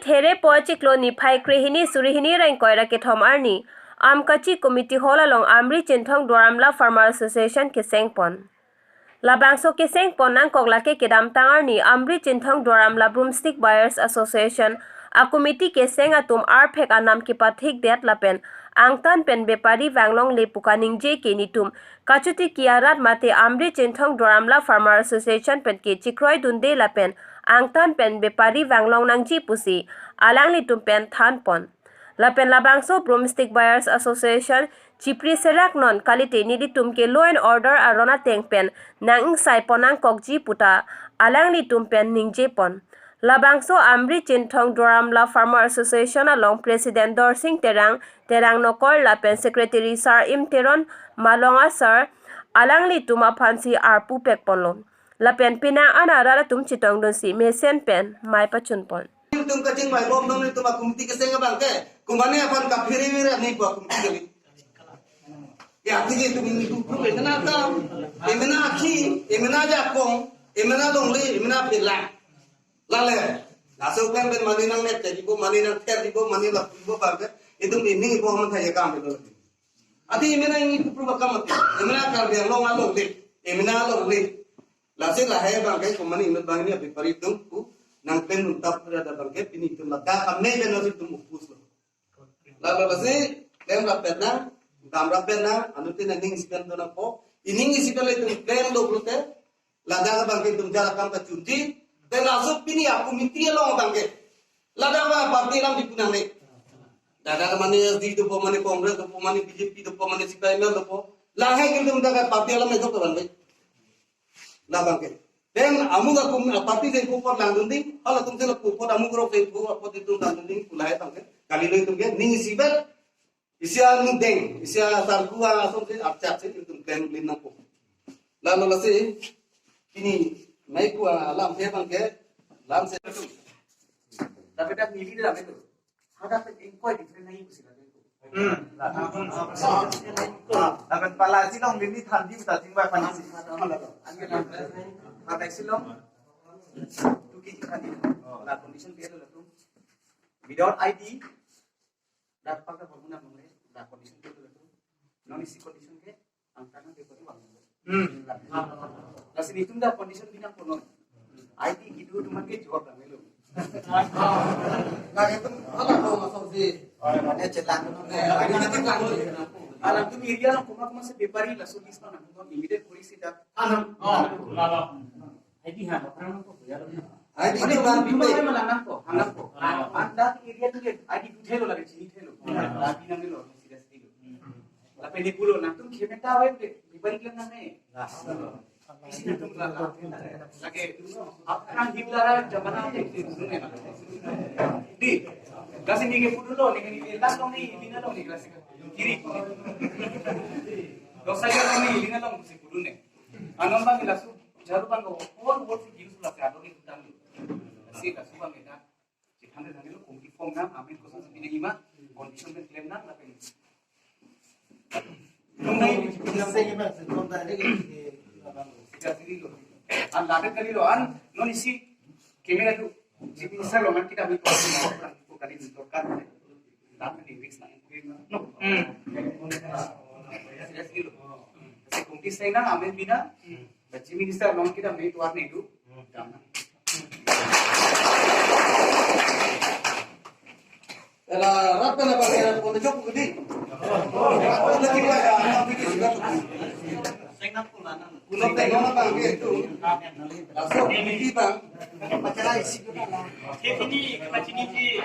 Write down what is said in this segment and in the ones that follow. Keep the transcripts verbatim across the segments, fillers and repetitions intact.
There po achiklo niphai krehini surihini ra ingkoi ra kethom arni Amkachi Community Hall along Amri Chinthong Duar Amla Farmer Association kesengpon. Labangso kesengpon nangkok lake kedamtang arni Amri Chinthong Duar Amla Broomstick Buyers Association a committee keseng atum arphek anam kepathikdet lapen angtan pen bepari vanglongle pu kaningje ke netum kachotiki arat mate Amri Chinthong Duar Amla Farmer Association pen ke chikroidunde lapen angtan pen bepari vanglong nangji pusi alanglitum pen thanpon. Lapen labangso Broomstick Buyers Association chipri serak non kalite nelitum ke law and order aron ateng pen nang-ingsaipon nangkokji puta alanglitum pen ningjepon. Labangso Amri Chinthong Duar Amla Farmer Association along President Dorsing Terang, Terang Nokor lapen Secretary Sar Im Teron Malonga Sar alanglitum aphansi arpu pekponlo. Lapen penang an arat atum chetongdunsi mesen pen mei pachunpon. Itum kachingvai bom non itum a committee keseng abang ke. Kumane aphan kaphere vira ni pa committee kali. Ya, tiki itum itum itum emena kam, emena akhi, emena jakong, emena longle, emena pela. Lale, laso kan pen mani nang net jadi bo, mani nang ter di bo, mani lap di bo bang ke. Itum ini bo man thaya kam itu. Ati emena ini kupru bakam ati. Emena Karbi Anglong alongle, emena longle. Lasi lahai bang ke kumani inut bang ini abi pari itum pu nang pen untap ada bang ke pini itum laga kami ben lasi itum upus lo. Lalu lasi klem rapet nang, dam rapet nang, anu tin ning isipen do nangpo, ining isipen le itum klem do brute, ladak bang ke itum jarak kam kachunji, te langsung pini aku miti along bang ke. Ladak bang party lam di punang ne. Ladak mane S D do po, mane Congress do po, mane B J P do po, mane C P I M do po. Lahai ke itum daga party lam ne jok ban be. Labang ke. Then amu ga kum party jengpo apot langdun ding, halatum si lapu apot amu group jengpo apot itum langdun ding pu lahai bang ke. Kalilo itum ke, ning isipen, isi anudeng, isi asarku asong si archak si itum klem lim nangpo. Lalu lasi, ini, mei ku alam si bang ke, lam si. Tapi dak nili dak itu. Hadak pen ingkoi different nai pusi lagi. Hmm. Lapen pala si long lini than di uta tingbai pani si. Hadak si long. Tu ki than di. La condition ke lo tu. Without I D. Dak pakai bangunan bangunan. La condition ke lo tu. Non isi condition ke. Angkana dia beri uang. Hmm. Lasi netum dak condition bina konon. I D gitu teman ke jawab lang melo. Nah, itu apa tuh, Mas Fauzi? Ada celang. Alam tu area lang kuma kuma se bepari la so bis pa nang immediate polisi dak. Anam. Oh, lalo. I D ha, orang ko ya. I D ini bang bimbe. Mana nang ko, anam ko. Anda area tu dia I D tu thelo lagi sini thelo. Tapi nang lo, sida sida. Lapen ni pulo nangtum khemeta ave pe, bibari klang nang ne. Isi nangtum la la. Lake, aphrang Hitler a jamana ave, ne. Di, lasi ni ke pudulo, ni ke ni lang long ni, ni na long ni, lasi kiri. Dosa ya long ni, ni na long si pudu ne. Anon bang lasu, jaru bang ko, all world si gius la ka do ni tutang ni. Lasi lasu bang na. Chithang de thang lo, committee form nang, amen koson si pinang ima, condition pen klem nang, lapen. Nung nai, bisa ima, se, nung nai, eh, abang. Sida siri lo. An ladak kali lo, an, non isi, camera tu, si bisa lo, nang kita ambil ko, ko kali ni dorkar. Tapi ni risk nang, no. Hmm. Sida siri lo. Si committee sai nang, amen bina. Hmm. The Chief Minister along kita may tuar nedu. Ela rata na bagi na pon jok gudi. Lagi pa ya, apa bikin juga tu. Pulo tengok apa gitu. Langsung bikin bang. Pacarai sih. Ini macam ini.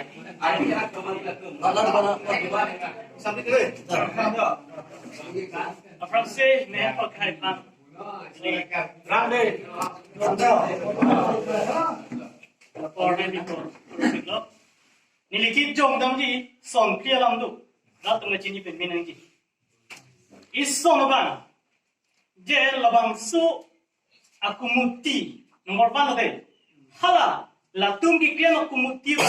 Malam mana? Sampai tu. From say, may I call Khai Pang? Rande. Orme ni ko. Neli kejong damji, son klia lam do. Rat tung chini pen minang ji. Ison abang. Je labangso a committee number one ade. Hala, latum keklem a committee ba.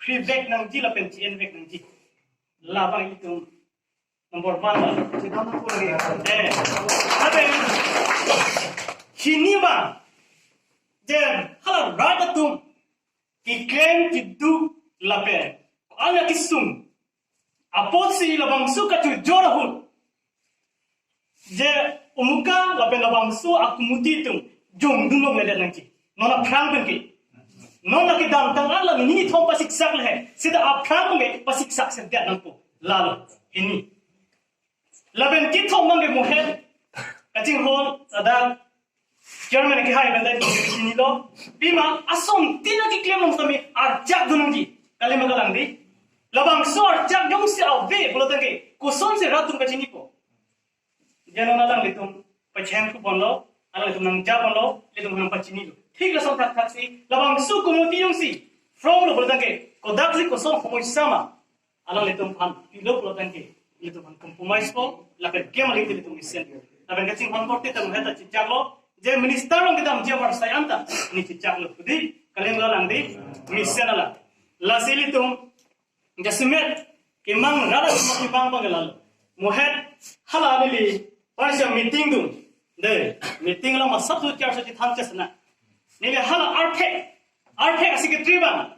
Prevent nangji lapen G N vek nangji. Labang itum. Number one la. Chedam ko lagi. Eh. Lapen. Chini ba. Je, hala rat atum. Keklem kedo lapen ko-an akesung apotsi labangso kachojor ahut je umuka lapen labangso a-committee atum jongdun longledet nangji. Non aphrang pen ke, non lake damtang an la nini thom pasiksak le he, seta aphrang pen ke pasiksak sedet nangpo. Lalo hini. Lapen kethom abang ke mohet kachinghon, ladak chairman kehai pen ta chinilo. Pima asontin akeklem along sami archak dun nangji. Kali ma kalang dei? Labangso archak jongsi ave pulo tangte kosonsi rat atum kachinipo? Je non alanglitum pachengphu ponlo, alanglitum nangja ponlo, ilitum nangpachinilo. Thik lason thakthaksi labangso committee jongsi from lo pulo tangte kodaksi koson homoi sama alanglitum aphan pilo pulo tangte ilitum aphan compromise po, lapen kemali ilitum mesen. Lapen kachinghon korte ta mohet ta chichaklo, je minister along kedamji apor sai anta ne chichaklo. Dei, kali ma kalang dei? Mesen alam. Lasi ilitum jasemet kemang rara kemang abang ke lalo. Mohet hala neli parsi meeting dun. Dei, meeting along masap su char su chithan chesna. Neli hala arthek, arthek a-secretary abang